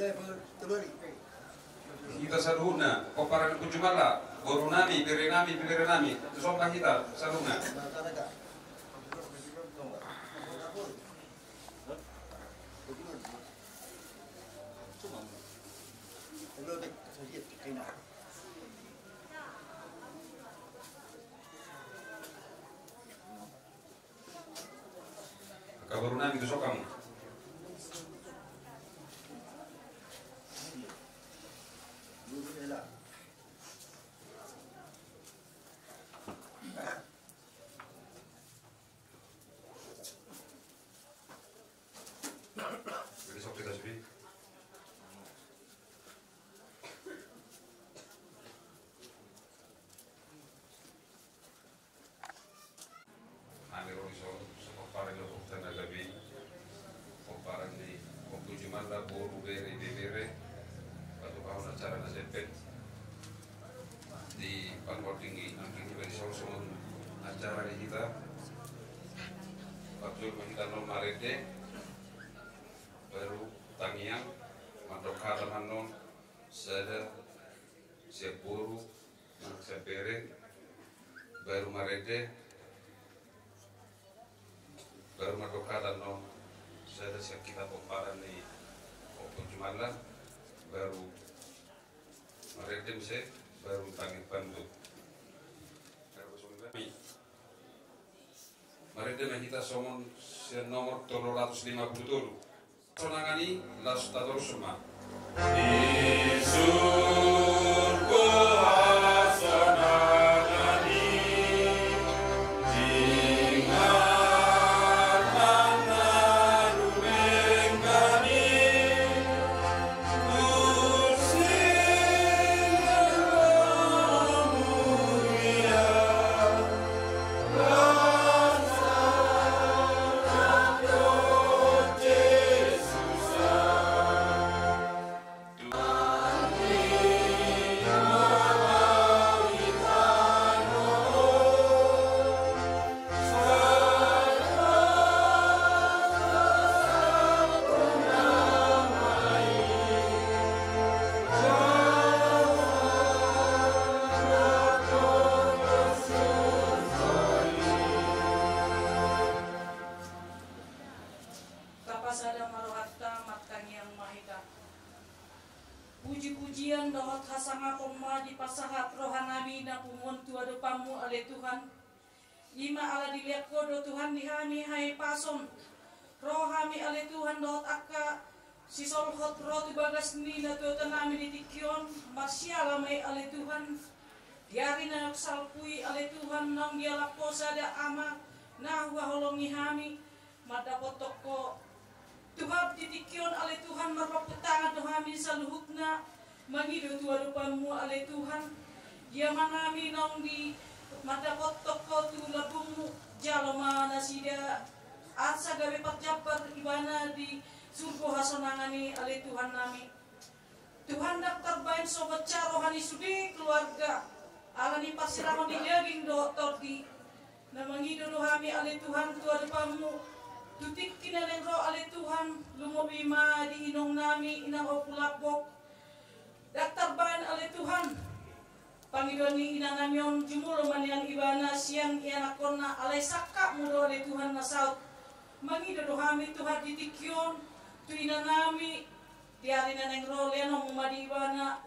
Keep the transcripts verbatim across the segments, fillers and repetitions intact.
Hita saluhutna, pomparan ni Ompu Jumalla, boru nami, bere nami, bere nami, tu son ma hita saluhutna. Angka boru nami, tu son hamu. Hami ro dison, so pomparan ni ompu na gabe i, pomparan ni Ompu Jumalla, boru, bere, ibebere, patupa hon acara na sempet di panggolding i, anggi, di bari solo songon acara ni hita. Patut ma hita annon marende, baru tangiang, mandok hata ma annon, sada sian boru, manang sian bere, baru marende, baru mandok hata annon, sada sian hita pomparan ni Ompu Jumalla, baru marende muse, baru tangiang panutup. Marende ma hita songon sian nomor tolu ratus lima pulu tolu. Hasonangan i laos tatorus ma. Di surgo hasonangan i, di inganan na dumenggan i, tu singkop mulia. Tapasada ma rohanta, martangiang ma hita. Puji-pujian dohot hasangapon ma dipasahat rohanami na punguan tu adopanmu, ale Tuhan. I ma ala dilean Ho do Tuhan di hami hahipason. Ro hami, ale Tuhan, dohot angka sisolhot ro tu bagas ni natuatuanami di tingki on, marsiala ma i, ale Tuhan. Di ari na salpu i, ale Tuhan, naung dialap Ho sada Ama na huhaholongi hami, mandapothon Ho. Tuhan, di tingki on, ale Tuhan, marpampuntangan do hami saluhutna, mangido tu adopanmu, ale Tuhan. Ia ma nami naung di mandapothon Ho tu lambungmu, jalo ma nasida asa gabe parjambar ibana di surgo hasonangan i, ale Tuhannami. Tuhan, ndang tarbahen so bonsa roha ni sude keluarga, ala ni parsirangon ni daging dohot tondi. Na mangido do hami, ale Tuhan, tu adopanmu, tu tingki na naeng ro, ale Tuhan, lumobi ma di inongnami, inang Ompu Lambok. Ndang tarbahen, ale Tuhan, pangidoan ni inanami on, jumolo ma nian ibana sian ianakhonna, alai sangkapmu do, ale Tuhan, na saut. Mangido do hami, Tuhan, di tingki on, tu inanami, di ari na naeng ro, leanonmu ma di ibana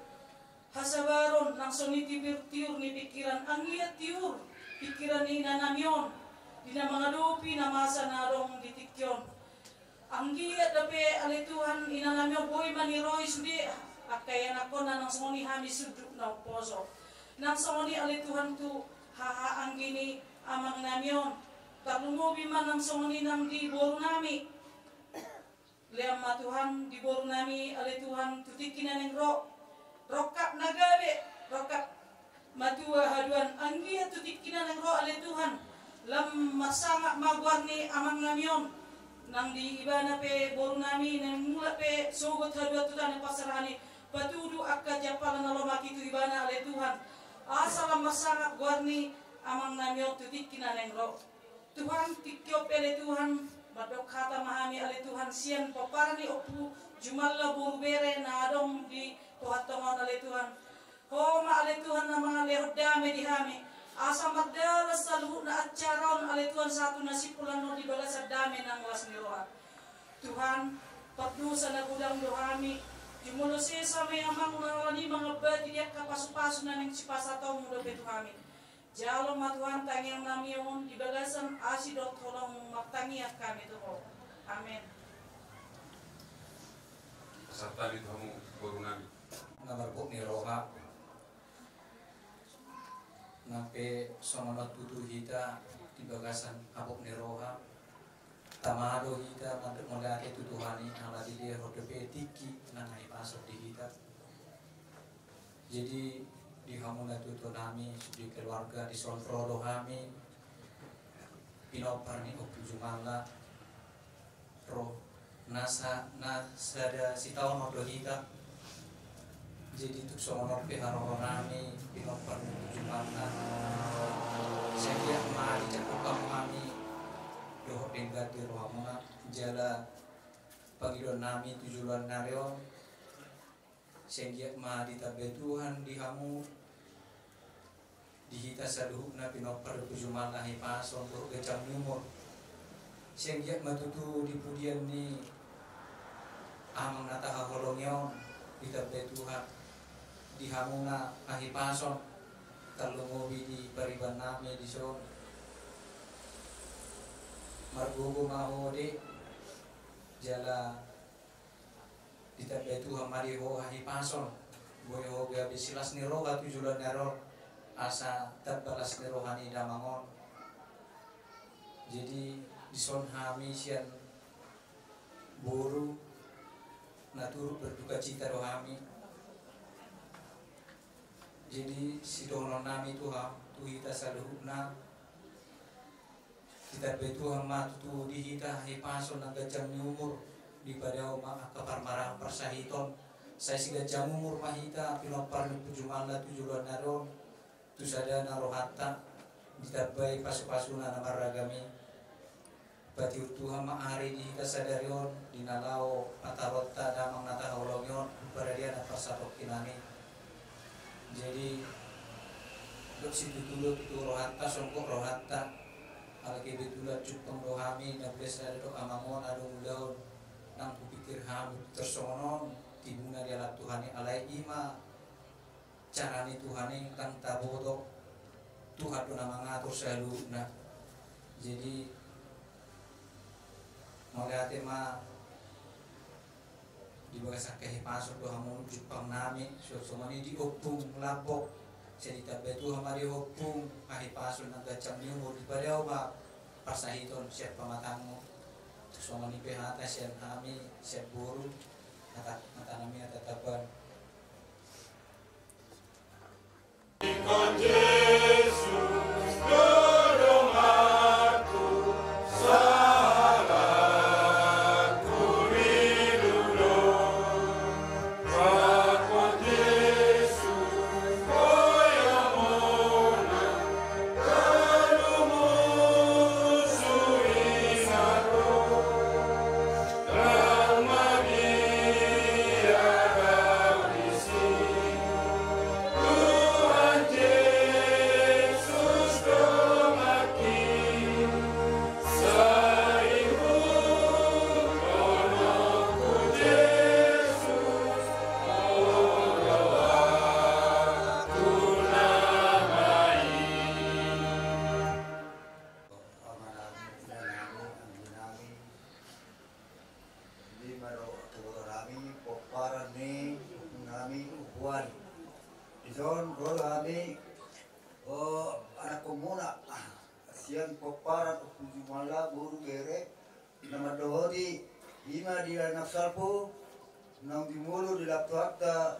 hasabaron, nang songon i tiur-tiur ni pingkiran, anggiat tiur pingkiran ni inanami on di na mangadopi na masa na adong di tingki on. Anggiat dope, ale Tuhan, inanami on boi maniroi sude angka ianakhonna, nang songon i hami sundut na umposo. Nang songon i, ale Tuhan, tu haha anggi ni amangnami on, tarlumobi ma nang songon i nang di borunami. Lean ma, Tuhan, di borunami, ale Tuhan, tu tingki na naeng ro, rongkap na gabe, rongkap matua haduan, anggiat tu tingki na naeng ro, ale Tuhan, lam marsangap ma goar ni amangnami on, nang di ibana pe borunami, naeng mulak pe sogot haduan tu tano parserahan i, patudu angka jampalan na lomak i tu ibana, ale Tuhan, asa lam marsangap goar ni amangnami on tu tingki na naeng ro. Tuhan, tingki on pe, ale Tuhan, Mandok hata ma hami ale Tuhan sian pomparan ni Ompu Jumalla boru bere na adong di Pohatong on ale Tuhan. Ho ma ale Tuhan na mangalehon dame di hami, asa mardalan saluhutna acara on ale Tuhan sahat tu na simpul annon di bagasan dame nang las ni roha. Tuhan, pardosa na godang do hami, jumolo sesa ma i Amang na holan i mangambati di angka pasupasu na naeng sipasahatonmu dope tu hami. Jalo ma Tuhan tangiang nami on di bagasan asi dohot holong martangiang hami tu Ho. Amen. Pasahat hami tu hamu boru nami. Na marbot ni roha. Nang pe songon on tutu hita di bagasan habot ni roha. Tama do hita mandok mauliate tu Tuhan i ala dilehon dope tingki nang hahipason di hita. Jadi di hamu na tutu nami sude keluarga dison ro do hami pinompar ni Ompu Jumalla ro. Na sa, na sada sitaonon do hita. Jadi tung songon on pe haroronami pinompar ni Ompu Jumalla, sai anggiat ma dijangkon hamu hami dohot denggan di rohamuna jala pangidoannami tu joloan ni ari on. Sai anggiat ma ditambai Tuhan di hamu, di hita saluhutna pinompar ni Ompu Jumalla hahipason dohot ganjang ni umur. Sai anggiat ma tutu di pudian ni Amang na tahaholongi on ditambai Tuhan di hamuna hahipason, tarlumobi di paribanami dison. Margogo ma ho de, jala ditambai Tuhan ma di ho hahipason, boi ho gabe silas ni roha tu joloan ni ari on, asa tamba las ni roha ni damang on. Jadi dison hami sian boru na turut berdukacita do hami. Jadi sidohononnami tu ha, tu hita saluhutna, ditambai Tuhan ma tutu di hita hahipason nang ganjang ni umur, dipadao ma angka parmaraan parsahiton, sai siganjang umur ma hita pinompar ni Ompu Jumalla tu joloan ni ari on, tu sadana rohanta, ditambai pasupasuna na marragam i. Patiur Tuhan ma ari di hita sadari on, di na laho pataronta damang na tahaholongi on, paradiana parsatongkinami. Jadi dok situtu do tutu rohanta, songgop rohanta. Ala kebetulan jumpang do hami, na bule sada do amang on adong ulaon, nang hupikir hami tarsongon on, timuna dialap Tuhan i, alai i ma cara ni Tuhan i, ndang taboto, Tuhan do na mangatur saluhutna. Jadi mauliate ma di bagasan hahipason do hamu jumpang nami, songon i di ompung Lambok, sai ditambai Tuhan ma di ompung hahipason nang ganjang ni umur, dipadao ma parsahiton sian pamatangmu. Songon i pe hata sian hami sian boru, hata, hata nami hata taban. Di ma do tu boru nami, pomparan ni nami Ompu Wali. Dison ro do hami, o, anakkonmuna sian pomparan Ompu Jumalla boru bere na mandohoti, i ma di Nafsalpu, naung jumolo dilap Tuhanta,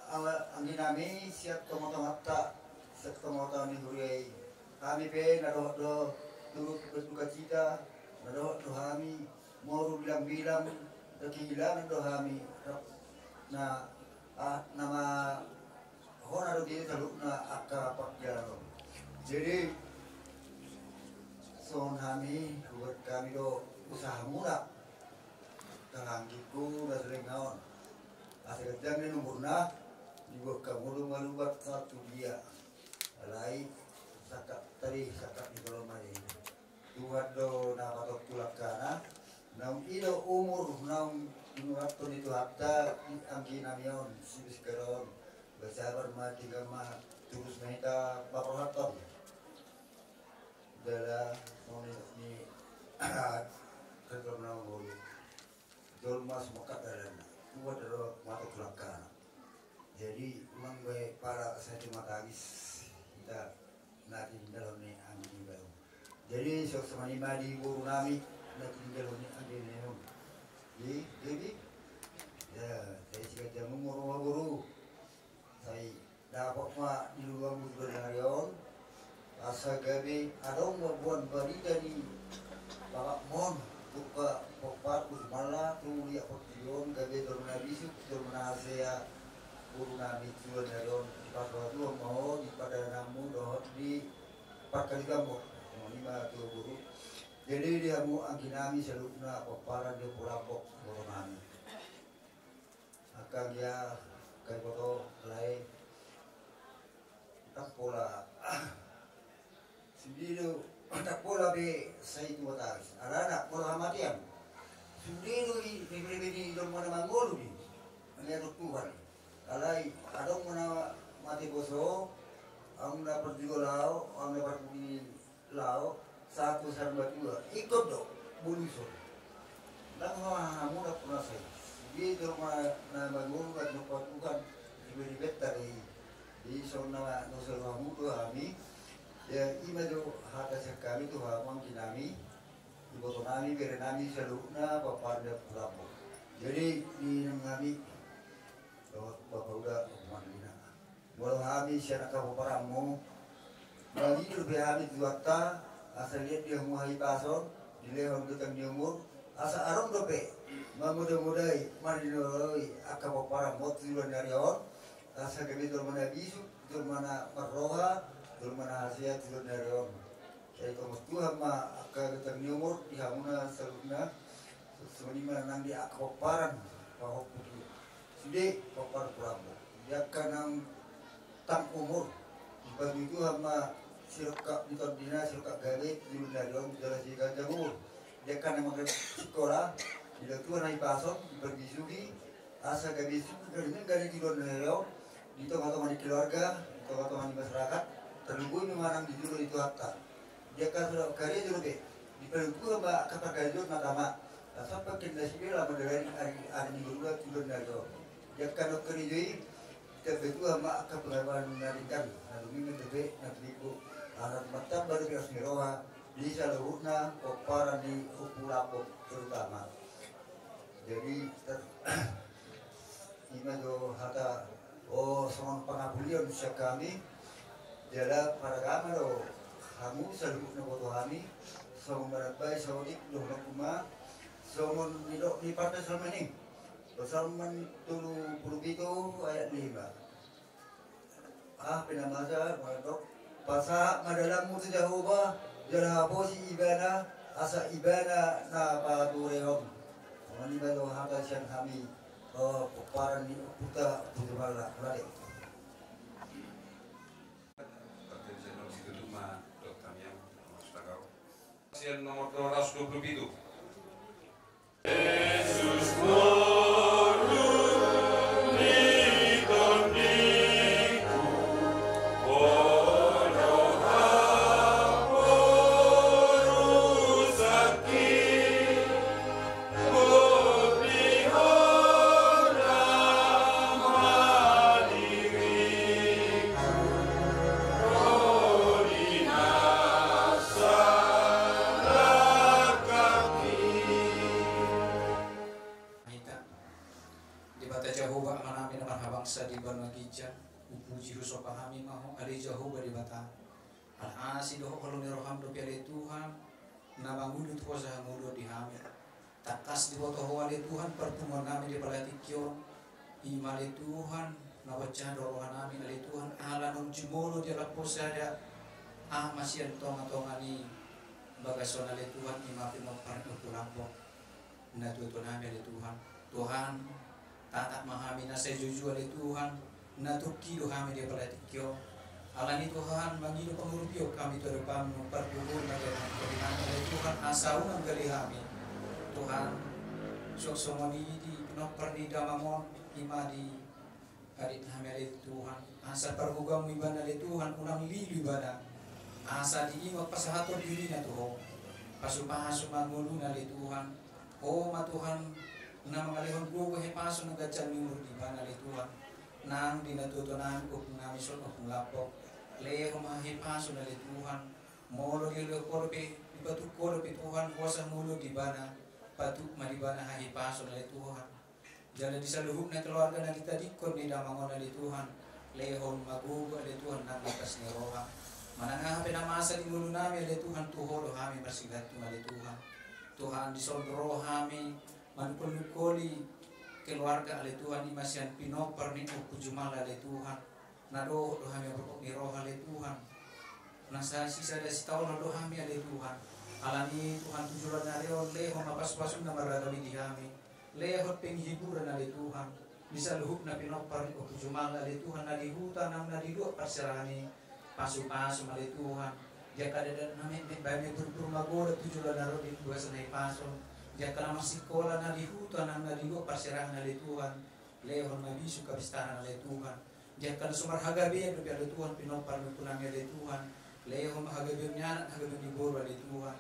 a, anggi nami sian tongatonganta, sian tongatonga ni huria i. Hami pe na dohot do turut berdukacita, na dohot do hami moru bilangbilang, na kehilangan do hami, na, a, na ma, hona do dia saluhutna angka parjalanan. Jadi Songon hami, hubuat hami do usahamuna. Tanganku na seleng on. Asa ganjang ni umurna, dibuat hamu do marubat satu dia. Alai, sangkap tadi, sangkap ni kolom mani. Tuhan do na patongku langkana, naung i do umur naung dinurathon ni Tuhanta di anggi nami on, si Biskar on, basabar ma tinggal ma, tulus ma hita paparhathon. Dalan on ni, ni, kerja menang bolu. Jolma sumangkat dalanna, Tuhan do na patongku langkana. Jadi, mangge pala sai tumatangis hita na tininggalhon ni anggi nami on. Jadi, songon i ma di boru nami na tininggalhon ni anggi nami on. Jadi, jadi, ya, sai siganjang umur ma boru. Sai dapot ma di luamu di ari on. Asa gabe adong ma boan barita di bapakmon, turpuk, pomparan, tu jumala, tu liat portibi on, gabe jolma na bisuk, jolma na hasea, boru nami tu ari on, dipasahat Tuhan ma ho di pardalananmu dohot di parkarejoanmu. Songon i ma tu boru. Jadi di hamu anggi nami saluhutna pomparan di Ompu Lambok, boru nami. Angka dia, angka iboto, alai ndang pola. Sude do, ndang pola be sai tumatangis. Alana, molo hamatean. Sude do i, be, be, be, di jolma na mangolu di. Mangolu Tuhan. Alai, adong ma na mate boso, adong na parjolo laho, adong na parpudi laho, sahat tu saur matua, ingkon do, boluson. Ndang ho hamu na puna sai. Sude jolma na mangolu na tinompa Tuhan, diberi betta do i. Jadi songon na nunga suru hamu tu hami, ya i ma do hata sian hami tu hamu anggi nami, iboto nami, bere nami, saluhutna, pomparan di Ompu Lambok. Jadi, di nang hami, dohot bapa uda, manina. Molo hami sian angka pomparanmu, mangido dope hami tu Tuhanta, asa dilehon di hamu hahipason, dilehon ganjang ni umur, asa adong dope mamodamodai, mangido dope angka pomparanmu tu joloan ni ari on, asa gabe jolma na bisuk, jolma na marroha, jolma na hasea tu joloan ni ari on. Sai ditongos Tuhan ma angka ganjang ni umur di hamuna saluhutna, songon i ma nang di angka pomparan pahompu i. Sude pomparan puramo. Di angka naung tang umur, dipatubu Tuhan ma sirongkap ni tondina, sirongkap gabe, di joloan ni ari on jala sai ganjang umur. Di angka na mangkatai sikola, dilehon Tuhan hahipason, diparbisuhi, asa gabe sungkun gabe denggan di joloan ni ari on, di tongatonga ni keluarga, di tongatonga ni masyarakat, tarlumobi ma nang di jolo ni Tuhanta. Di angka na so karejo dope, dipatubu Tuhan ma angka parkarejoan na tama. Asa pakin nasida laho mandalani ari, ari ni ngoluna tu joloan ni ari on. Di angka na karejo i, dipatubu Tuhan ma angka pangarantoan na denggan, na dumenggan dope, na tumimbo, ala martamba dope las ni roha, di saluhutna pomparan ni Ompu Lambok terutama. Jadi, ter-, i ma do hata, o, songon pangapulion sian hami, jala paragama do hamu saluhutna boto hami, songon manambai saotik dohononku ma, songon nidok ni Parpsalmen i, Psalmen tolu pulu pitu ayat lima. Ah, pe na masa, mandok, pasahat ma dalanmu tu Jahowa, jala haposi Ibana, asa Ibana na paturehon. Songon i ma do hata sian hami, eh, pomparan ni ompunta, Ompu Jumala, mauliate. Sian nomor dua ratus dua puluh pitu. Hita, Debata Jahowa, Amanami na marhabangsa di banua ginjang, hupuji husopa hami ma Ho, ale Jahowa Debata. Ala asi dohot holong ni roham dope ale Tuhan, na manguduti hosa hangoluan di hami. Tangkas diboto Ho ale Tuhan parpunguan nami di pala tingki on. I ma ale Tuhan, na boncah do roha nami ale Tuhan, ala naung jumolo di ala porsada, aha ma sian tongatonga ni Bagasan ale Tuhan, i ma pinompar ni ompu Lambok, na tuatua nami ale Tuhan. Tuhan, tatap ma hami na sai jujur ale Tuhan, na tungki do hami di apala tingki on. Alani Tuhan, mangido pangurupion hami tu adopanmu, pargogoi ma hami ale Tuhan, asa unang gale hami. Tuhan, suang songon i di pinompar ni damang on, i ma di Adit nami ale Tuhan, asa pargogoanmu ibana ale Tuhan, unang lilu ibana. Asa diingot pasahathon dirina tu Ho. Pasupasu ma ngoluna ale Tuhan. Ho ma Tuhan, na mangalehon gogo, hahipason, na ganjang ni umur di ibana ale Tuhan. Nang di na tuatua nami, ompung nami son, ompung Lambok. Lehon ma hahipason ale Tuhan. Molo dilehon Ho dope, dipatuk Ho dope Tuhan, huasa ngolu di ibana. Patuk ma di ibana hahipason ale Tuhan. Jala di saluhutna keluarga na ditadingkon ni damang on ale Tuhan, lehon ma gogo ale Tuhan nang bagas ni roha. Manang aha pe na masa di ngolu nami ale Tuhan, tu Ho do hami marsigantung ale Tuhan. Tuhan, dison ro hami manungkol-nungkoli keluarga ale Tuhan, i ma sian pinompar ni Ompu Jumala ale Tuhan. Na dohot do hami borhat ni roha ale Tuhan. Na sa-, sisada sitaonon do hami ale Tuhan. Alani Tuhan, tu joloan ni ari on lehon ma pasu-pasum na marragam i di hami. Lehon penghiburan ale Tuhan. Di saluhutna pinompar ni Ompu Jumala ale Tuhan, na di huta nang na di luat parserahan i. Pasu-pasum ale Tuhan. Di angka adat-adat na metmet, baen ma i purpur magodang tu joloan ni ari on di bagasan hahipason. Di angka na marsikola na di huta nang na di luat parserahan ale Tuhan. Lehon ma bisuk habistaran ale Tuhan. Di angka na so marhagabean dope ale Tuhan, pinompar ni ompu nami ale Tuhan. Lehon ma hagabeon ni anak, hagabeon ni boru ale Tuhan.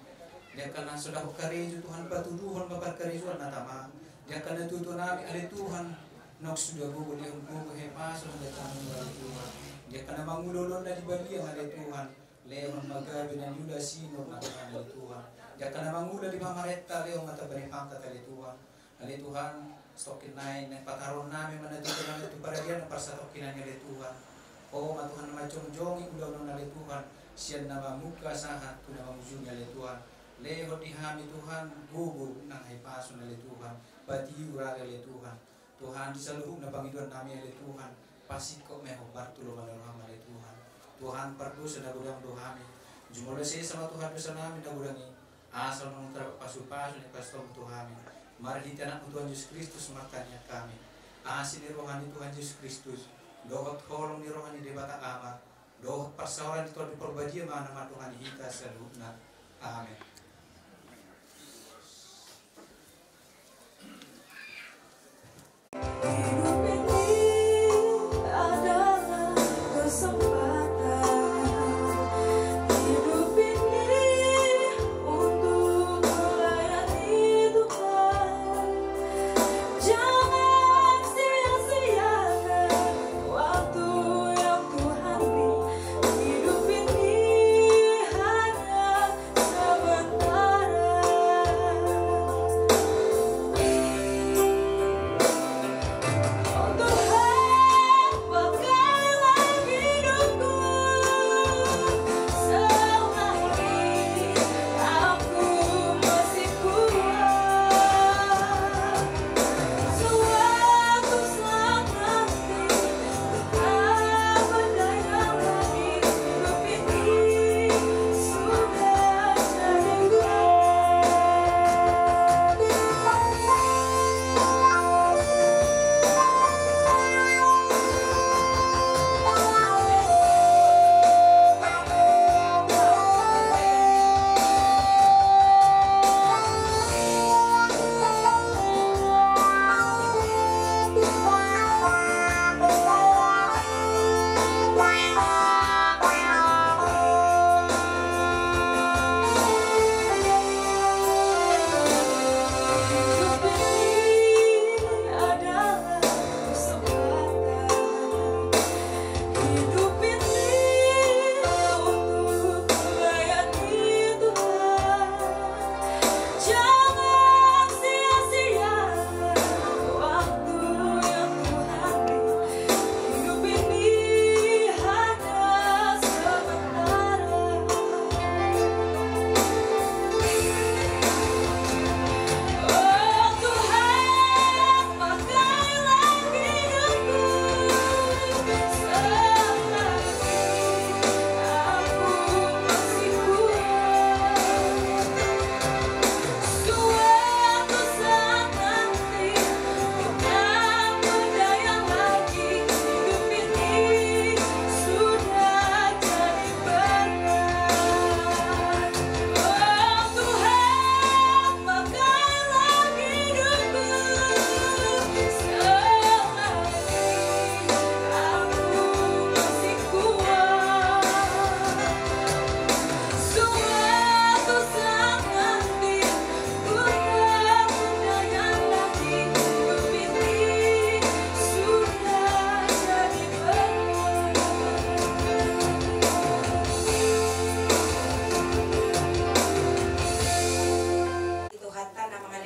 Di angka na so dapot karejo Tuhan, patuduhon ma parkarejoan na tama. Di angka na tuatua nami ale Tuhan, naung suda gogo, lehon gogo, hahipason, na ganjang ni umur ale Tuhan. Di angka na mangula ulaonna di balian ale Tuhan. Lehon ma gabe na niula sinur na ale Tuhan. Di angka na mangula di pamarenta, lehon ma tamba ni pangkat ale Tuhan. Ale Tuhan, satongkin nai, naeng pataruhon nami ma na tuatua nami tu paradian na parsatongkinan i ale Tuhan. Ho ma Tuhan na manjongjongi ulaon on ale Tuhan, sian na mamungka sahat tu na mangujungi ale Tuhan. Lehon di hami Tuhan, gogo nang hahipason ale Tuhan. Patiur ale Tuhan. Tuhan, di saluhutna pangidoan nami ale Tuhan, pasingkop ma i hombar tu lomo ni roham ale Tuhan. Tuhan, pardosa na godang do hami. Jumolo sesa ma Tuhan dosa nami na godang i. Asa unang tardapot pasu-pasu ni kastom tu hami. Marhite Anakmu Tuhan Jesus Kristus martangiang hami. Asi ni roha ni Tuhan Jesus Kristus, dohot holong ni roha ni Debata Ama, dohot parsaoran ni Tondi Parbadia ma na mandongani hita saluhutna. Amen. Hidup ini adalah kesempatan. Hidup ini untuk melayani Tuhan. Jangan sia-siakan waktu yang Tuhan beri. Hidup ini hanya sebentar.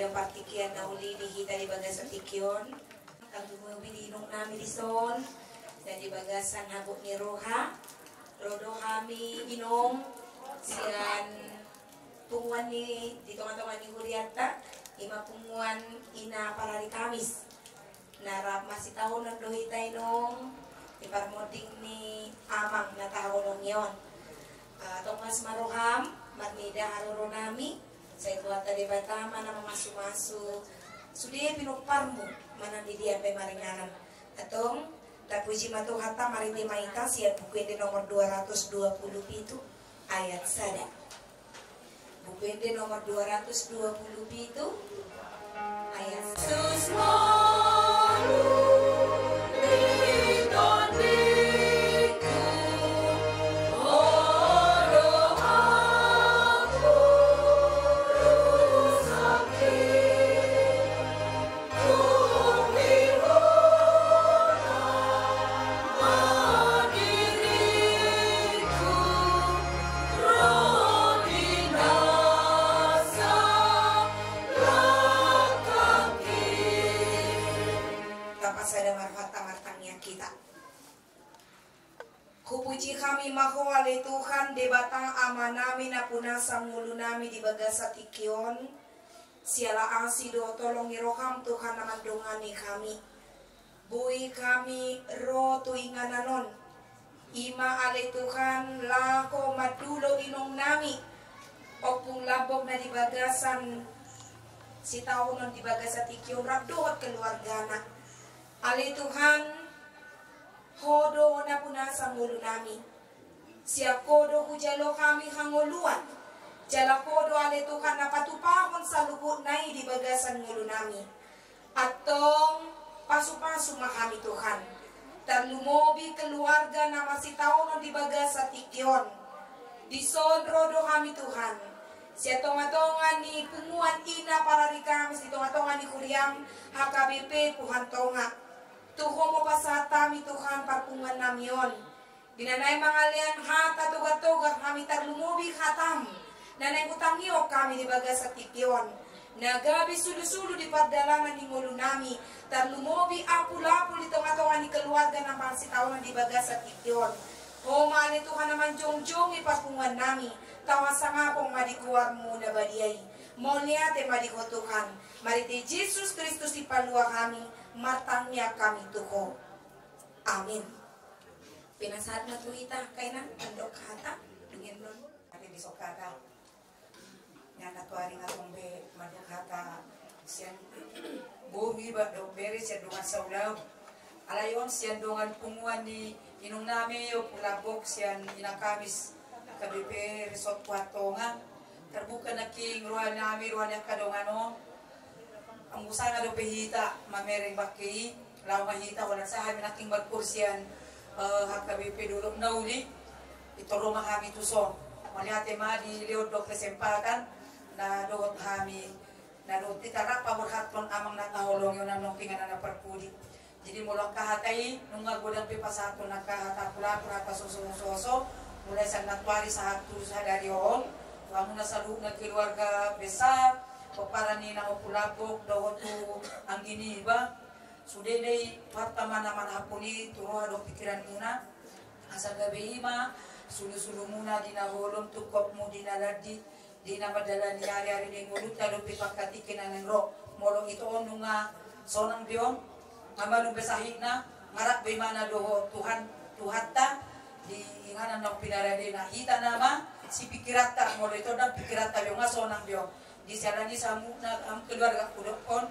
Partingkian na uli di hita di bagasan tingki on. Tarlumobi di inong nami dison, na di bagasan habot ni roha, ro do hami inong sian punguan ni di tonga-tonga ni hurianta, ima punguan Ina Parari Kamis. Na rap masitaonon do hita inong di parmonding ni amang na tahaholongi on. Ah, tongtong las ma roham, marnida haroro nami, sai Tuhanta Debata ma na mamasumasu sude pinomparmu manang di dia pe maringanan. Antong, tapuji ma Tuhanta, marende ma hita sian Buku Ende nomor dua ratus dua puluh pitu ayat sada. Buku Ende nomor dua ratus dua puluh pitu ayat sada. Tapasada ma rohanta, martangiang hita. Hupuji hami ma Ho ale Tuhan, Debata Amanami na punasan ngolunami di bagasan tingki on. Siala asi dohot holong ni roham Tuhan na mandongani hami. Boi hami ro tu inganan on, ima ale Tuhan laho mandulo inong nami Ompung Lambok na di bagasan sitaonon di bagasan tingki on rap dohot keluargana. Ale Tuhan, Ho do na punasan ngolunami. Sian Ho do hujalo hami hangoluan. Jala Ho do ale Tuhan na patupahon saluhutna i di bagasan ngolunami. Antong, pasupasu ma hami Tuhan. Tarlumobi keluarga na masitaonon di bagasan tingki on. Dison ro do hami Tuhan. Sian tonga-tonga ni punguan Ina Parari Kamis, di tonga-tonga ni huriam H K B P Puhan Tonga. Tu Ho ma pasahat hami Tuhan parpunguan nami on. Di na naeng mangalean hata togar-togar hami, tarlumobi hatam na naeng hutangihon hami di bagasan tingki on, na gabe sulu-sulu di pardalanan ni ngolunami, tarlumobi apul-apul di tonga-tonga ni keluarga na masitaonon di bagasan tingki on. Ho ma ale Tuhan na manjongjongi parpunguan nami, tau hasangapon ma di goarmu na badia i. Mauliate ma di Ho Tuhan. Marhite Jesus Kristus Sipalua hami, martangiang hami tu Ho. Amin. Pinasahat ma tu hita angka inang mandok hata, dungi annon. Ate, dison hata. Nga na tuari nga tong be mandok hata sian boru iba dohot bere sian dongan saulaon. Alai on sian dongan punguan ni inong nami Ompung Lambok sian Ina Kamis H K B P Resort Puhan Tonga. Tarbuka nangkin roha nami, roha ni angka dongan on. Anggo sanga dope hita mamereng bangke i, laho ma hita, holan sahat hami nangkin marpur sian, eh, H K B P Dolok na Uli, pintor ro ma hami tuson. Mauliate ma dilehon dohot kesempatan na dohot hami, na dohot hita rap paborhathon amang na tahaholongi on, annon pe inganan na parpudi. Jadi molo angka hata i nunga godang pe pasahathon angka hata apul-apul, hata sosohososo, mulai sian nantuari sahat tu sadari on, tu hamuna saluhutna keluarga besar, pomparan ni inang Ompung Lambok dohot tu anggi niba, sude do i Tuhanta ma na manahapon i tu roha dohot pingkiranmuna, asa gabe i ma sulusulumuna di na holom, tungkotmu di na landi, di na mandalani ari-ari ni ngolunta dope tu angka tingki na naeng ro. Molo ito on nunga sonang be on, nga malum be sahitna, nga rap be imana dohot Tuhan, Tuhanta, di inganan naung pinaradena. Hita nama sipingkiranta, molo ito ndang pingkiranta be on, nga sonang be on. Di siala ni i saluhutna, hamu keluarga, hudok on,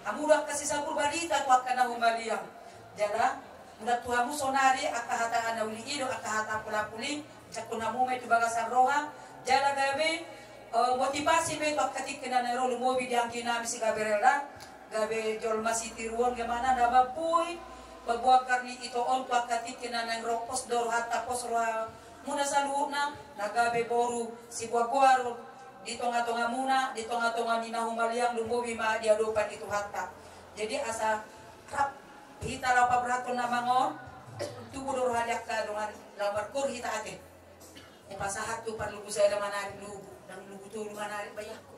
hamu do angka sisabur barita tu angka na humaliang. Jala molo tu hamu saonari angka hata na uli i dohot angka hata apul-apul i, jangkon hamu ma i tu bagasan roha, jala gabe, eh, motivasi ma i tu angka tingki na naeng ro, lumobi di anggi nami si Gabriela, gabe jolma sitiruon, gabe imana na mambuat pembuangan ni ito on tu angka tingki na naeng ro. Pos do rohanta, pos rohamuna saluhutna, na gabe boru siboaboa ro di tonga-tongamuna, di tonga-tonga ni na humaliang, lumobi ma di adopan ni Tuhanta. Jadi asa rap hita laho paborhathon nama on, tubu do roha ni angka dongan, laho margoar hita ate. Hupasahat tu parlubu sada manari lubu, nang lubu tolu manari bayangku.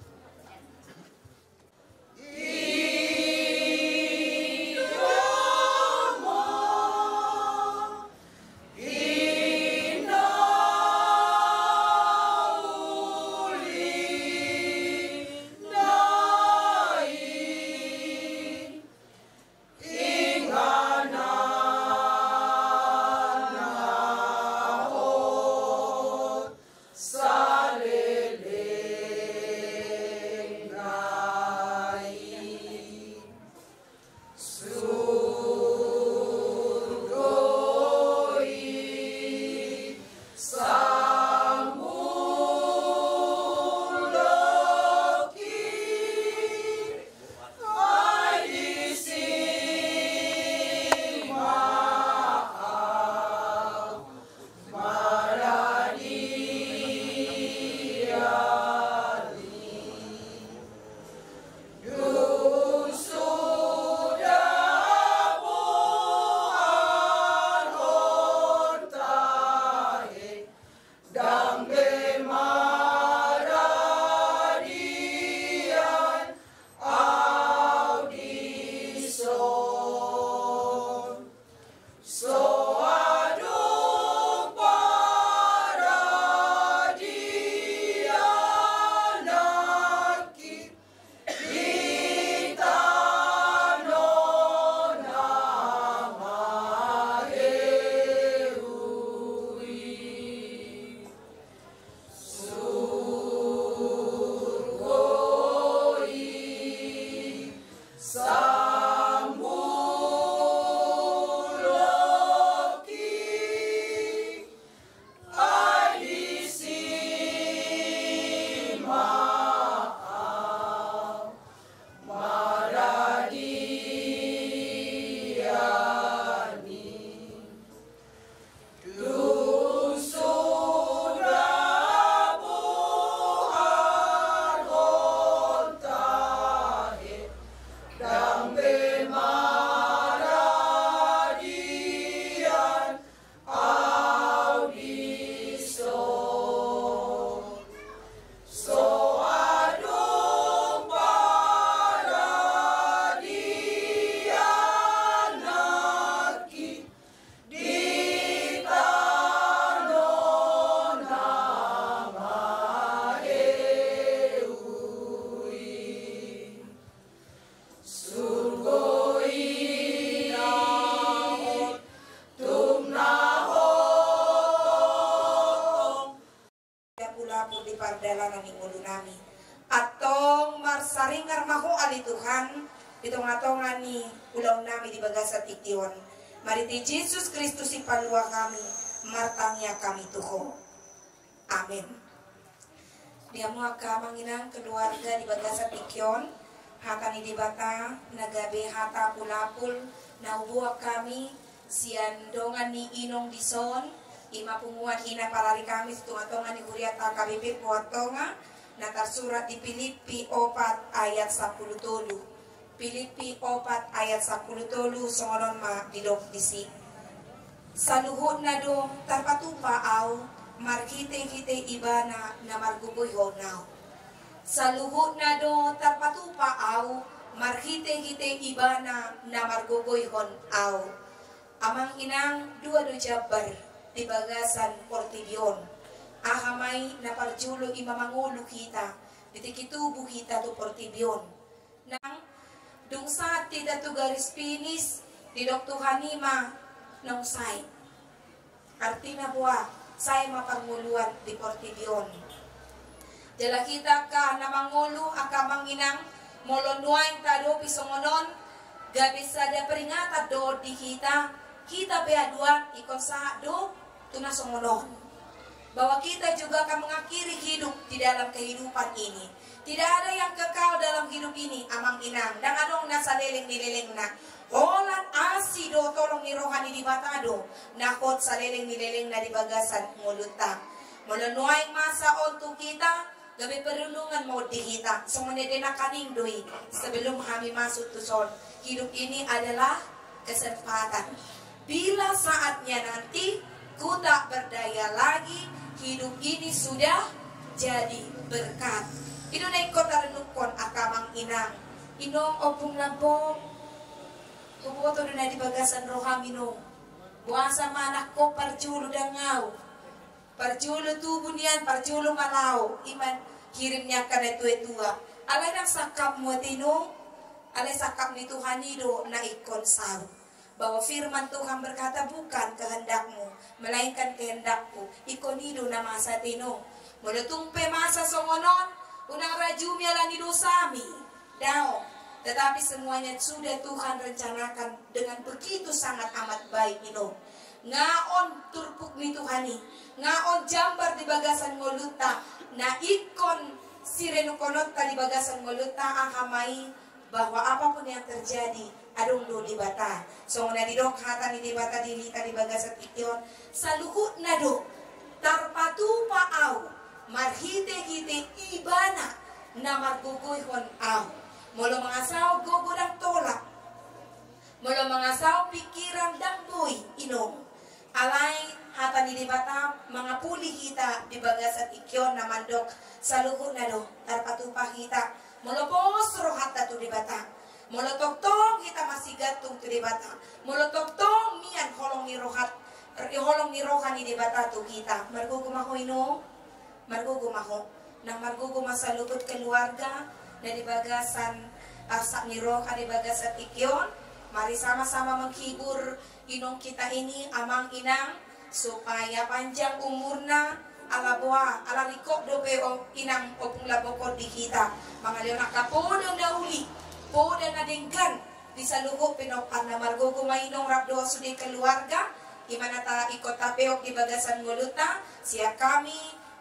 Sambulonki ai disi ma au maradiani. Dung suda boharhon tahe ndang be maradian au dison. So adong paradian nangkin di tano na maheu i. Surgo i na hot, tung na hot. Lapulapul di pardalanan ni ngolu nami. Antong marsaringar ma Ho ale Tuhan, di tongatonga ni ulaon nami di bagasan tingki on. Marhite Jesus Kristus sipalua hami, martangiang hami tu Ho. Amen. Di hamu angka amang inang keluarga di bagasan tingki on, hata ni Debata na gabe hata lapulapul na huboan hami sian dongan ni inong dison, i ma punguan i na parari hami tu tongatonga ni hurianta H K B P Pohuan Tonga, na tarsurat di Pilippi opat ayat sampulu tolu. Pilippi opat ayat sampulu tolu songon on ma didok disi. Saluhutna do tarpatupa au marhitehite Ibana na margogoihon au. Saluhutna do tarpatupa au marhitehite Ibana na margogoihon au. Amang inang, dua do jambar di bagasan portibi on. Aha ma i? Na parjolo i ma mangolu hita, di tingki tubu hita tu portibi on. Nang dung sahat hita tu garis finish, didok Tuhan i ma naung sae. Artina boha? Sae ma parngoluan di portibi on. Jala hita angka na mangolu, angka amang inang, molo nuaeng taadopi songon on, gabe sada peringatan do di hita, hita pe haduan ingkon sahat do tu na songon on. Bahwa kita juga akan mengakhiri hidup di dalam kehidupan ini. Tidak ada yang kekal dalam hidup ini, amang inang. Ndang adong na saleleng ni lelengna. Holan asi dohot holong ni roha ni Debata do na hot saleleng ni lelengna di bagasan ngolunta. Molo nuaeng masa on tu hita, gabe perenungan ma on di hita. Songon ende nangkaning do i, sebelum hami masuk tu son. Hidup ini adalah kesempatan. Bila saatnya nanti ku tak berdaya lagi, hidup ini sudah jadi berkat. I do na ingkon tarenungkon angka amang inang. Inong, ompung lambok, huboto do na di bagasan roham, inong. Boasa ma anakko parjolo dang au? Parjolo tubu nian, parjolo ma laho, i ma hirim ni angka na tuatua. Alai ndang sangkapmu ate, inong. Alai sangkap ni Tuhan i do na ingkon saut. Bahwa firman Tuhan berkata, "Bukan kehendakmu, melainkan kehendakku." Ingkon i do na masa ate, inong. Molo tung pe masa songon on, unang rajumi ala ni dosami. Daong. Tetapi semuanya sudah Tuhan rencanakan dengan begitu sangat amat baik, inong. Nga on turpuk ni Tuhan i, nga on jambar di bagasan ngolunta, na ingkon sirenungkononta di bagasan ngolunta, aha ma i? Bahwa apapun yang terjadi, adong do Debata. Songon na didok hata ni Debata di hita di bagasan tingki on, saluhutna do tarpatupa au marhitehite Ibana na margogoihon au. Molo mangasahon gogo ndang tolap, molo mangasahon pingkiran ndang boi, inong. Alai hata ni Debata mangapuli hita di bagasan tingki on na mandok, saluhutna do tarpatupa hita molo pos rohanta tu Debata. Molo tongtong hita masigantung tu Debata, molo tongtong mian holong ni rohat, holong ni roha ni Debata tu hita, margogo ma ho, inong. Margogo ma ho. Nang margogo ma saluhut keluarga na di bagasan arsak ni roha di bagasan tingki on. Mari sama-sama menghibur inong kita ini, amang inang, supaya panjang umurna. Ala boha? Ala ringkot dope, o inang, ompung lambok on, di hita mangalehon angka poda na uli. Poda na denggan di saluhut pinomparna. Margogo ma inong rap dohot sude keluarga, i ma na ingkon tapeop di bagasan ngolunta, sian hami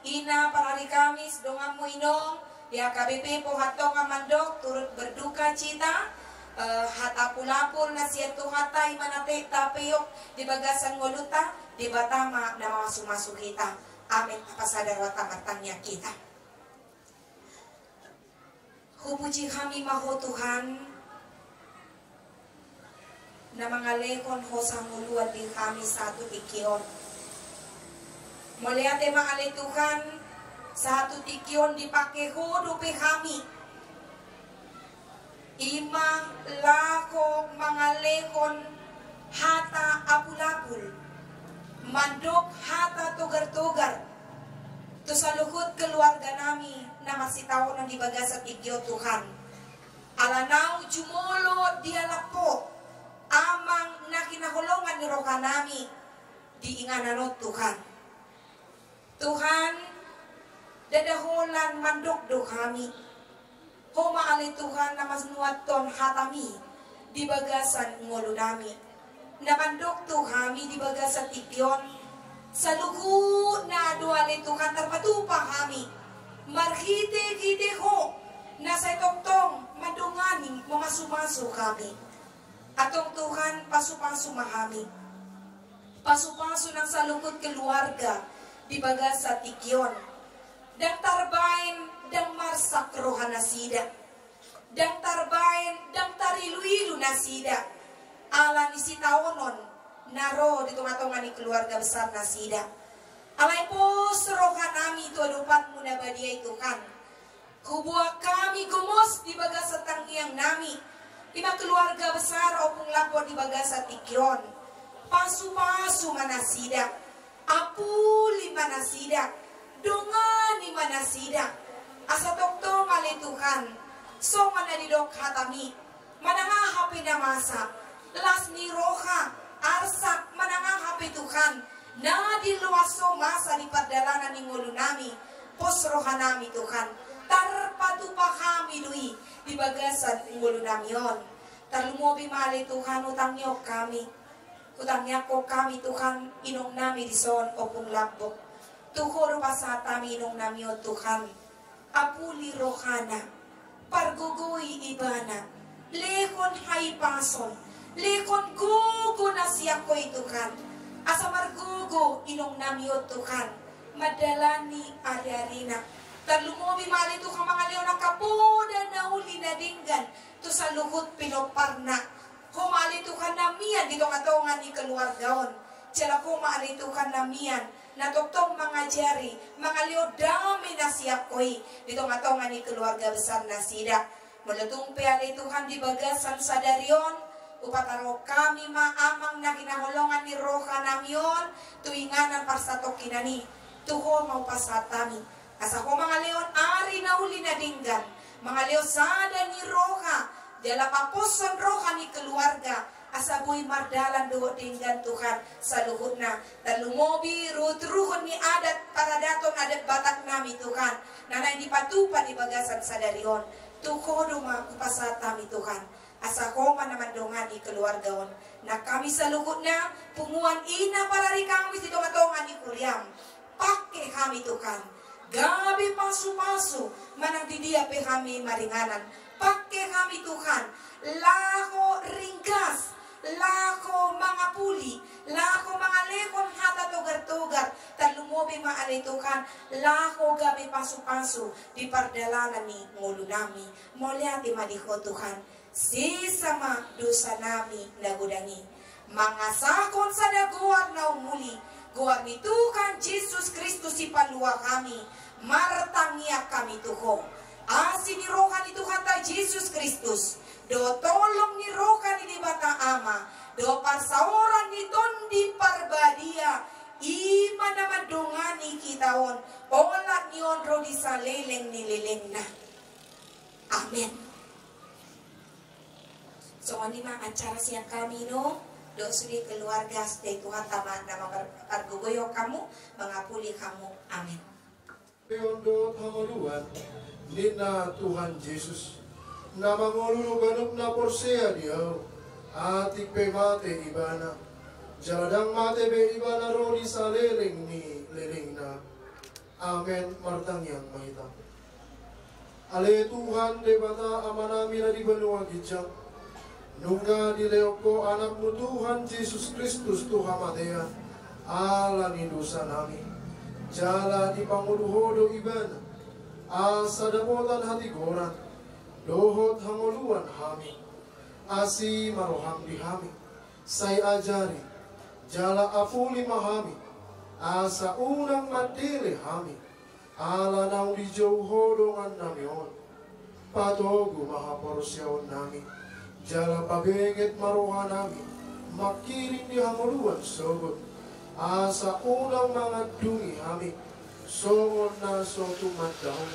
ina parari hami, donganmu inong di H K B P Pohatongan mandok turut berduka cita, eh, hata pulapul na sian Tuhanta i ma na tapeop di bagasan ngolunta. Debata ma na mamasumasu hita. Amen. Pasada rohanta martangiang hita. Hupuji hami ma Ho Tuhan, na mangalehon hosa ngolu di hami sahat tu tingki on. Mauliate ma ale Tuhan, sahat tu tingki on dipake Ho dope hami. I ma laho mangalehon hata apulapul, mandok hata togartogar tu saluhut keluarga nami na marsitaonon di bagasan tingki on Tuhan. Ala naung jumolo dialap Ho, Amang na hinaholongan ni roha nami di inganan on Tuhan. Tuhan, ndada holan mandok do hami. Ho ma ale Tuhan na manuathon hatami di bagasan ngolu nami. Na mandok tu hami di bagasan tingki on, saluhutna do ale Tuhan tarpatupa hami marhitehite Ho na sai tongtong mandongani, mamasumasu hami. Antong Tuhan, pasupasu ma hami. Pasupasu nang saluhut keluarga di bagasan tingki on. Ndang tarbaen, ndang marsak roha nasida. Ndang tarbaen, ndang tariluilu nasida ala ni sitaonon na ro di tongatonga ni keluarga besar nasida. Alai pos roha nami tu adopanmu na badia i Tuhan. Huboan hami gomos di bagasan tangiang nami, i ma keluarga besar Ompung Lambok di bagasan tingki on. Pasupasu ma nasida, apuli ma nasida, dongani ma nasida. Asa tongtong ale Tuhan, songon na didok hatami, manang aha pe na masa, las ni roha, arsak, manang aha pe Tuhan na diloas Ho masa di pardalanan ni ngolu nami, pos roha nami Tuhan, tarpatupa hami do i di bagasan ngolu nami on. Tarlumobi ma ale Tuhan, hutangihon hami, hutangiangkon hami Tuhan inong nami dison Ompung Lambok. Tu Ho do pasahat hami inong nami on Tuhan. Apuli rohana, pargogoi ibana, lehon hahipason, lehon gogo na sian Ho i Tuhan. Asa margogo inong nami on Tuhan, mandalani ariarina. Tarlumobi ma ale Tuhan mangalehon angka poda na uli na denggan tu saluhut pinomparna. Ho ma ale Tuhan na mian di tongatonga ni keluarga on. Jala Ho ma ale Tuhan na mian na tongtong mangajari, mangalehon dame na sian Ho i di tongatonga ni keluarga besar nasida. Molo tung pe ale Tuhan di bagasan sadari on, hupataruhon hami ma Amang na hinaholongan ni roha nami on tu inganan parsatongkinan i. Tu Ho ma hupasahat hami. Asa Ho mangalehon ari na uli na denggan, mangalehon sada ni roha, jala paposhon roha ni keluarga, asa boi mardalan dohot denggan Tuhan saluhutna. Tarlumobi ruhutruhut ni adat paradaton adat Batak nami Tuhan, na naeng dipatupa di bagasan sadari on. Tu Ho do ma hupasahat hami Tuhan. Asa Ho ma na mandongani keluarga on. Nang hami saluhutna, punguan ina parari hami di tongatonga ni huriam. Pangke hami Tuhan, gabe pasupasu manang di dia pe hami maringanan. Pangke hami Tuhan, laho ringgas, laho mangapuli, laho mangalehon hata togartogar. Tarlumobi ma ale Tuhan, laho gabe pasupasu di pardalanan ni ngolu nami. Mauliate ma di Ho Tuhan. Sesa ma dosa nami na godang i. Mangasahon sada goar na umuli, goar ni Tuhan Jesus Kristus Sipalua hami, martangiang hami tu Ho. Asi ni roha ni Tuhanta Jesus Kristus, dohot holong ni roha ni Debata Ama, dohot parsaoran ni Tondi Parbadia, i ma na mandongani hita on, olat ni on ro di saleleng ni lelengna. Amen. Songon i ma acara sian hami inong dohot sude keluarga, sai Tuhanta ma na mampargogoihon hamu, mangapuli hamu. Amen. Dohot hangoluan ninna Tuhan Jesus, Na mangolu do ganup na porsea di Ahu, atik pe mate ibana, jala ndang mate be ibana ro di saleleng ni lelengna. Amen. Martangiang ma hita. Ale Tuhan Debata Amanami na di banua ginjang, nunga dilehon Ho AnakMu Tuhan Jesus Kristus tu hamatean ala ni dosanami, jala dipangolu Ho do Ibana, asa dapotan hatigoran dohot hangoluan hami. Asi ma rohaM di hami, sai ajari jala apuli ma hami, asa unang mandele hami ala naung dijou Ho dongannami on. Patogu ma haporseaonnami, jala pabenget ma rohanami mangkirim di hangoluan sogot, asa unang mangandungi hami songon na so tumanda on,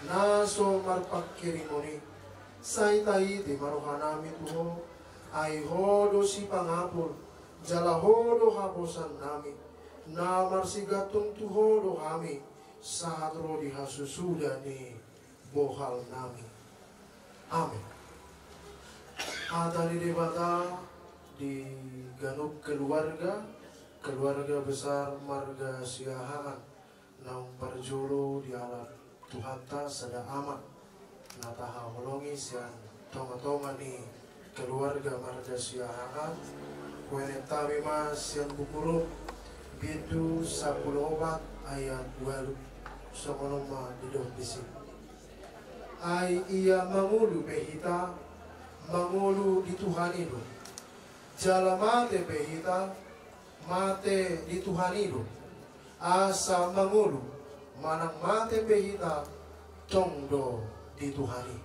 na so marpangkirimon i. Sai taiti ma rohanami tu Ho, ai Ho do sipangapul, jala Ho do haposannami. Na marsigantung tu Ho do hami sahat ro di hasusuda ni bohalnami. Amen. Hata ni Debata di ganup keluarga, keluarga besar marga Siahaan, naung parjolo dialap Tuhanta sada Ama na tahaholongi sian tongatonga ni keluarga marga Siahaan. Huenetami ma sian Buku Rom, bindu sampulu opat ayat ualu. Songon on ma didok disi: Ai ia mangolu pe hita, mangolu di Tuhan i do. Jala mate pe hita, mate di Tuhan i do. Asa mangolu manang mate pe hita, tong do di Tuhan i.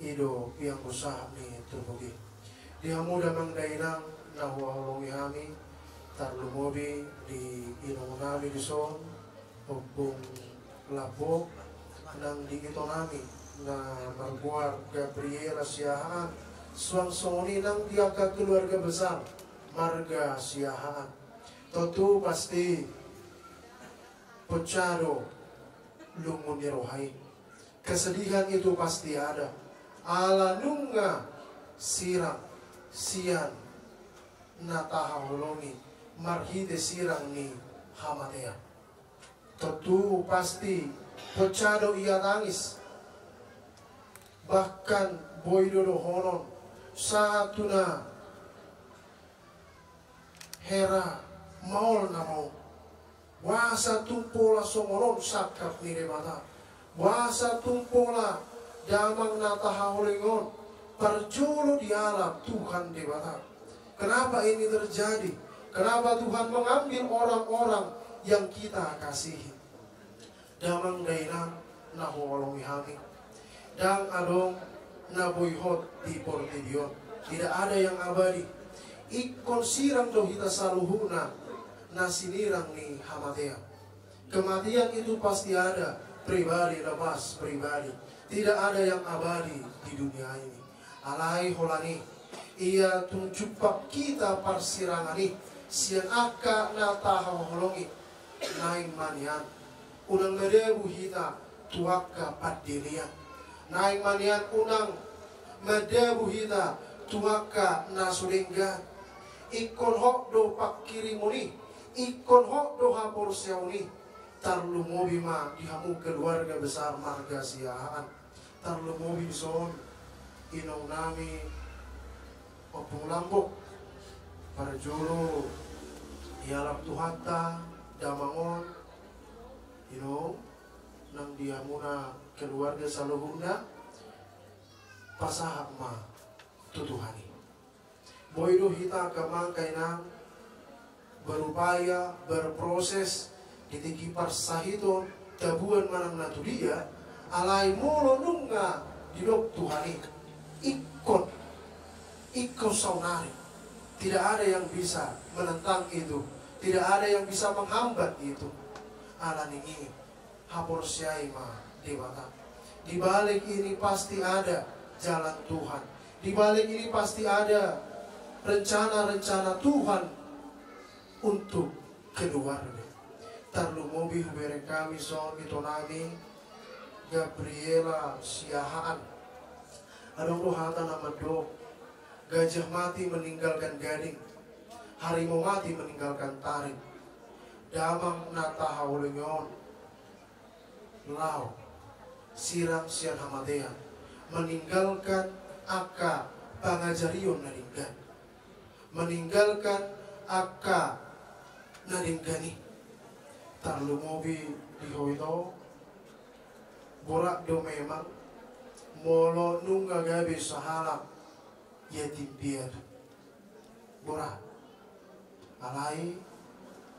I do pianggo sahat ni turpuk i. Di hamu damang dainang na huhaholongi hami, tarlumobi di inonami dison, Ompung Lambok, nang di itonami na margoar Gabriela Siahaan, suang songon i nang di angka keluarga besar marga Siahaan. Tontu pasti poncado lungun ni roha i. Kesedihan itu pasti ada, ala nunga sirang sian na tahaholongi marhite sirang ni hamatean. Tontu pasti poncado ia tangis, bahkan boi do dohonon sahat tu na hera maol na maol. Boasa tung pola songon on sangkap ni Debata? Boasa tung pola damang na tahaholongi on parjolo dialap Tuhan Debata? Kenapa ini terjadi? Kenapa Tuhan mengambil orang-orang yang kita kasihi? Damang dainang na huhaholongi hami, ndang adong na boi hot di portibi on. Tidak ada yang abadi. Ingkon sirang do hita saluhutna na sinirang ni hamatean. Kematian itu pasti ada, pribadi lepas pribadi. Tidak ada yang abadi di dunia ini. Alai holan i, ia tung jumpang hita parsirangan i sian angka na tahaholongi, naeng ma nian unang madabu hita tu angka pandelean. Naeng ma nian unang madabu hita tu angka na so denggan. Ingkon hot do pangkirimon i, ingkon hot do haporseaon i. Tarlumobi ma di hamu keluarga besar marga Siahaan. Tarlumobi dison inongnami Ompung Lambok, parjolo dialap Tuhanta damang on. Inong, nang di hamuna keluarga saluhutna, pasahat ma tu Tuhan i. Boi do hita angka amang inang berupaya, berproses di tingki parsahiton, tabuan manang na tudia, alai molo nunga didok Tuhan i, ingkon, ingkon saonari. Tidak ada yang bisa menentang itu, tidak ada yang bisa menghambat itu. Ala ni i, haporseai ma Debata. Di balik ini pasti ada jalan Tuhan. Di balik ini pasti ada rencana-rencana Tuhan untuk keluarga. Tarlumobi hubereng hami songon itonami Gabriela Siahaan. Adong do hata na mandok, gajah mati meninggalkan gading, harimau mati meninggalkan taring. Damang na tahaholongi on laho sirang sian hamatean, meninggalkan angka pangajarion na denggan, meninggalkan angka na denggan i. Tarlumobi di ho ito, borat do memang molo nunga gabe sahalak yatim piatu. Borat. Alai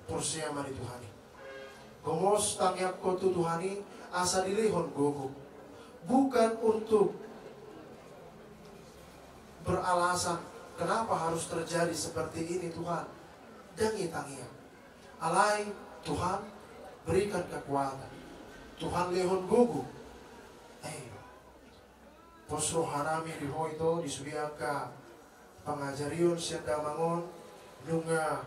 porsea ma di Tuhan i. Gomos tangiangkon tu Tuhan i asa dilehon gogo. Bukan untuk beralasan kenapa harus terjadi seperti ini, Tuhan. Ndang i tangiang. Alai Tuhan berikan kekuatan. Tuhan lehon gogo. Eh, pos rohanami di ho ito, di sude angka pangajarion sian damang on, nunga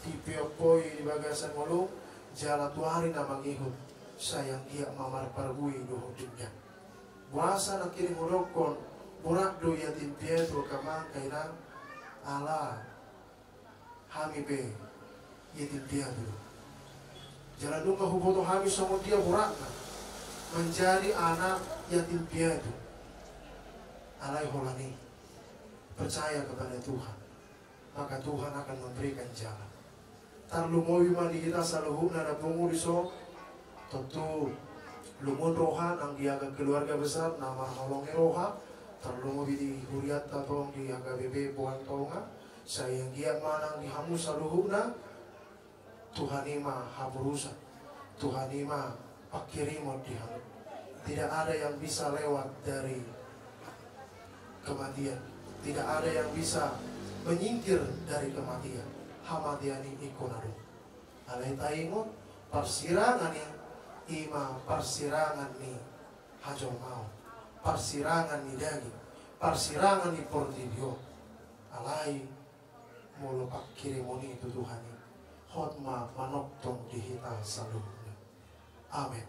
dipeophoi di bagasan ngolum, jala tu ari na mangihut, sai anggiat ma marparbue dohot denggan. Boasa nangkining hudokkon, borat do yatim piatu, angka amang, angka inang, ala hami pe yatim piatu. Jala nunga huboto hami songon dia boratna menjadi anak yatim piatu. Alai holan i percaya kepada Tuhan, maka Tuhan akan memberikan jalan. Tarlumobi ma di hita saluhutna na pungu dison. Tontu lungun roha nang di angka keluarga besar na marholong ni roha, tarlumobi di hurianta tong di angka H K B P Boan Tonga, sai anggiat ma nang di hamu saluhutna, Tuhan i ma haporusan, Tuhan i ma pangkirimon di hamu. Tidak ada yang bisa lewat dari kematian. Tidak ada yang bisa menyingkir dari kematian. Hamatean i ingkon adong. Alai taingot, parsirangan i, i ma parsirangan ni hajolmaon, parsirangan ni daging, parsirangan ni portibi on. Alai molo pangkirimon i tu Tuhan i, hot ma manongtong di hita saluhutna. Amen.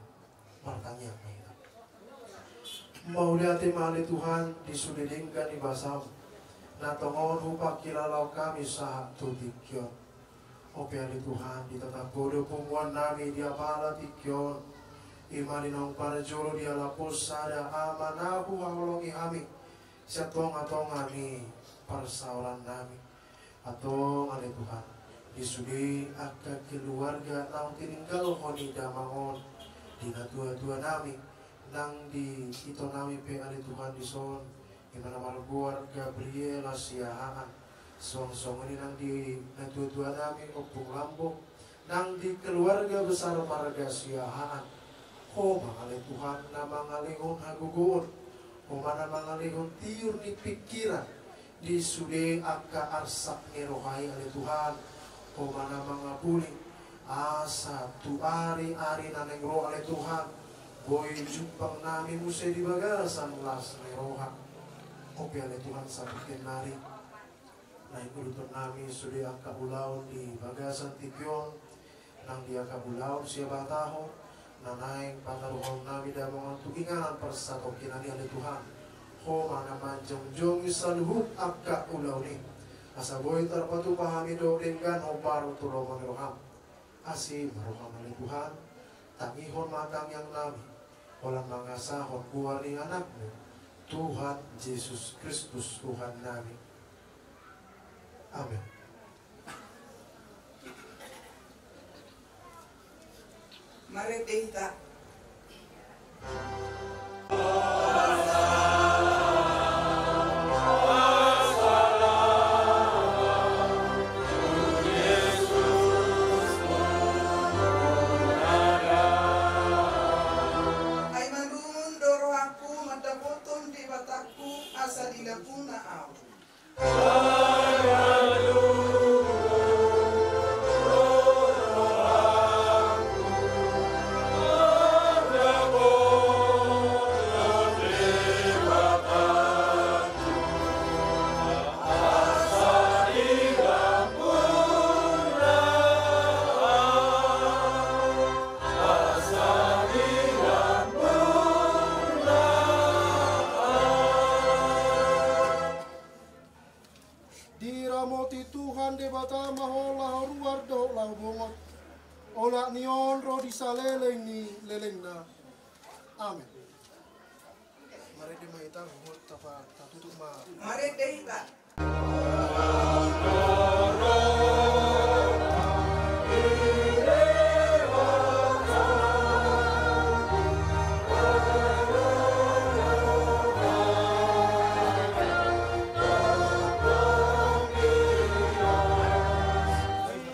Martangiang ma hita. Mauliate ma ale Tuhan di sude denggan ni basam na tongon hupangkilalahon hami sahat tu tingki on. Ope ale Tuhan, ditatap Ho do punguan nami di apala tingki on. I ma di naung parjolo di ala pos sada Ama na huhaholongi hami sian tonga-tonga ni parsaoran nami. Antong ale Tuhan, di sude angka keluarga naung tininggalhon i damang on, di natua-tua nami, nang di ito nami pe ale Tuhan dison, i ma na margoar Gabriela Siahaan, suang songon i nang di natua-tua nami Ompung Lambok, nang di keluarga besar marga Siahaan. Ho ma ale Tuhan na mangalehon hagogoon, Ho ma na mangalehon tiur ni pingkiran di sude angka arsak ni roha i ale Tuhan. Ho ma na mangapuli, asa tu ari-ari na naeng ro ale Tuhan, boi jumpang nami muse di bagasan las ni roha. Ope ale Tuhan, sahat tu nari naeng uduton nami sude angka ulaon di bagasan tingki on, nang di angka ulaon sian batahon, na naeng pataruhon nami damang on tu inganan parsatongkinan i ale Tuhan. Ho ma na manjongjongi saluhut angka ulaon i, asa boi tarpatupa hami dohot denggan hombar tu lomo ni roham. Asi ma roham ale Tuhan, tangihon ma tangiang nami, holan mangasahon goar ni Anakmu, Tuhan Jesus Kristus Tuhan nami. Amen. Marende hita. Ai malum do rohangku mandapothon Debatangku, asa dilapuna ahu. Di Tuhan Debata ma ho laho ruar dohot laho bongot, olat ni on ro di saleleng ni lelengna. Amen. Marende ma hita, huhut tapa tatutup ma. Marende hita.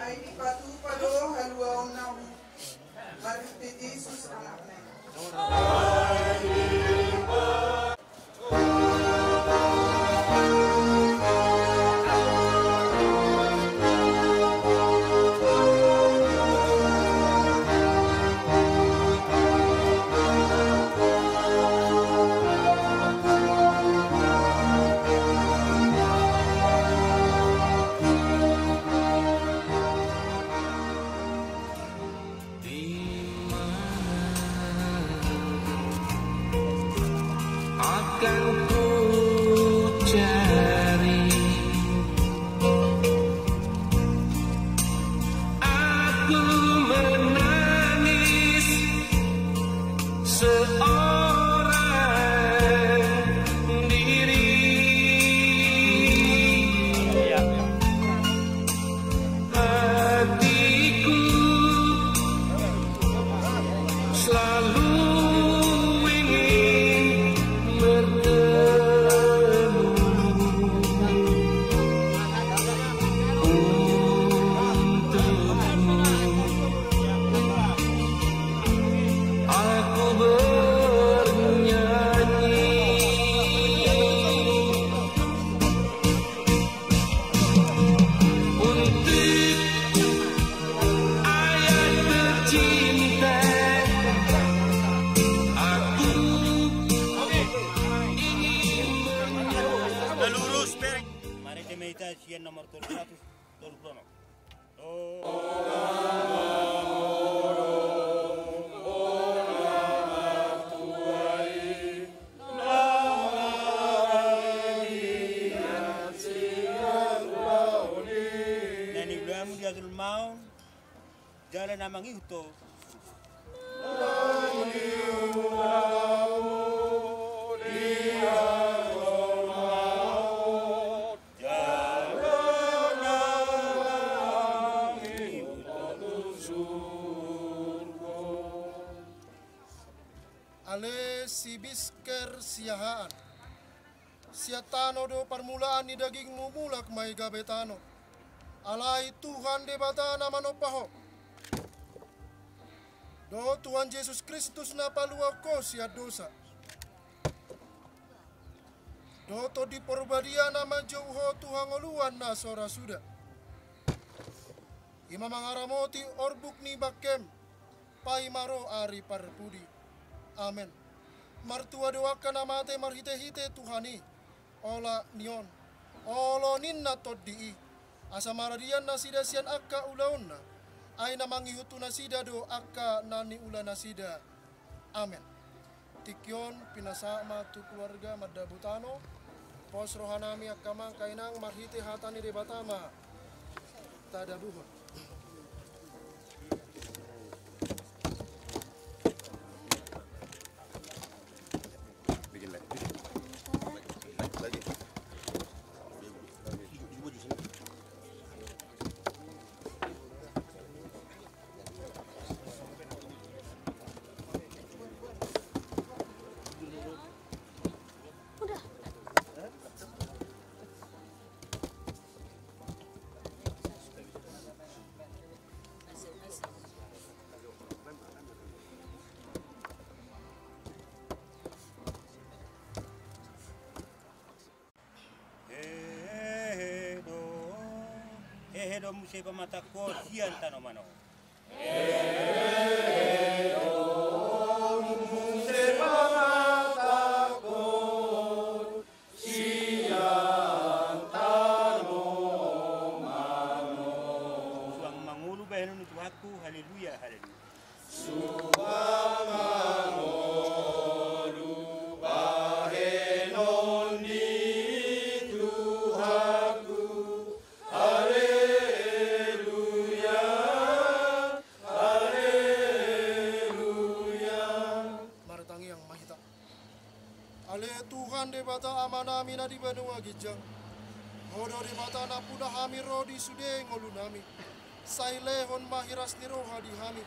Ai dipatupa do haluaonna. Marhite Jesus Anakna. Di mana akan ku cari? Aku menangis seorang diri. Hatiku selalu ingin bertemu untukmu. Aku bernyanyi untuk ayah tercinta. Aku ingin menyanyi. Lurus, bereng. Marende ma hita sian nomor tolu ratus tolu pulu onom. Na niulamu di joloan on, jala na mangihut ho. Ale sibisker siahaan. Sian tano do parmulaan ni dagingmu, mulak ma i gabe tano. Alai Tuhan Debata na manompa ho, dohot Tuhan Jesus Kristus na paluahon ho sian dosa, dohot Tondi Parbadia na manjou ho tu hangoluan na so ra suda, i ma mangaramoti orbuk ni bangkem, paima ro ari parpudi. Amen. Martua do angka na mate marhitehite Tuhan i, olat ni on, olo ninna tondi i, asa maradian nasida sian angka ulaonna, ai na mangihut tu nasida do angka na niula nasida. Amen. Tingki on pinasahat ma tu keluarga mandabu tano. Pos rohanami angka amang, angka inang, marhite hata ni Debata ma tadabuhon. Hehe do, hehe do muse pamatangko sian tanoman on. Hehe do muse pamatangko sian tanoman on. Suang mangolu bahenon ni Tuhanku, haleluya, haleluya. Suang mangolu bahenon ni Tuhanku. Nami na di banua ginjang. Ho do Debata nampuna hami ro di sude ngolunami. Sai lehon ma hiras ni roha di hami,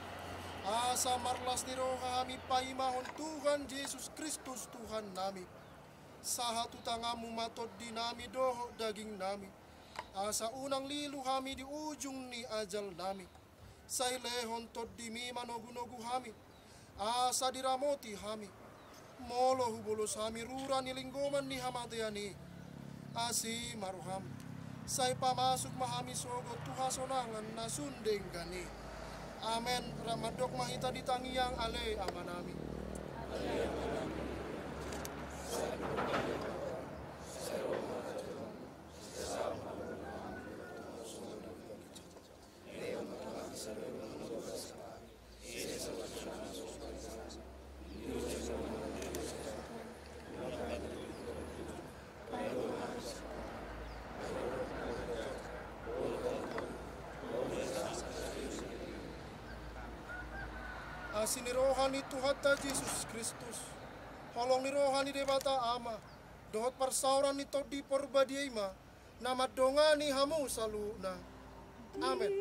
asa marlas ni roha hami paimahon Tuhan Jesus Kristus Tuhannami. Sahat tu tanganmu ma tondinami dohot dagingnami, asa unang lilu hami di ujung ni ajalnami. Sai lehon tondimi manogunogu hami, asa diramoti hami, molo hubolos hami rura ni linggoman ni hamatean i. Asi ma roham, sai pamasuk ma hami sogot tu hasonangan na sun denggan i. Amen. Rap mandok ma hita di tangiang Ale Amanami. Asi ni roha ni Tuhanta Jesus Kristus, holong ni roha ni Debata Ama, dohot parsaoran ni Tondi Porbadia i ma na mandongani hamu saluhutna. Amen.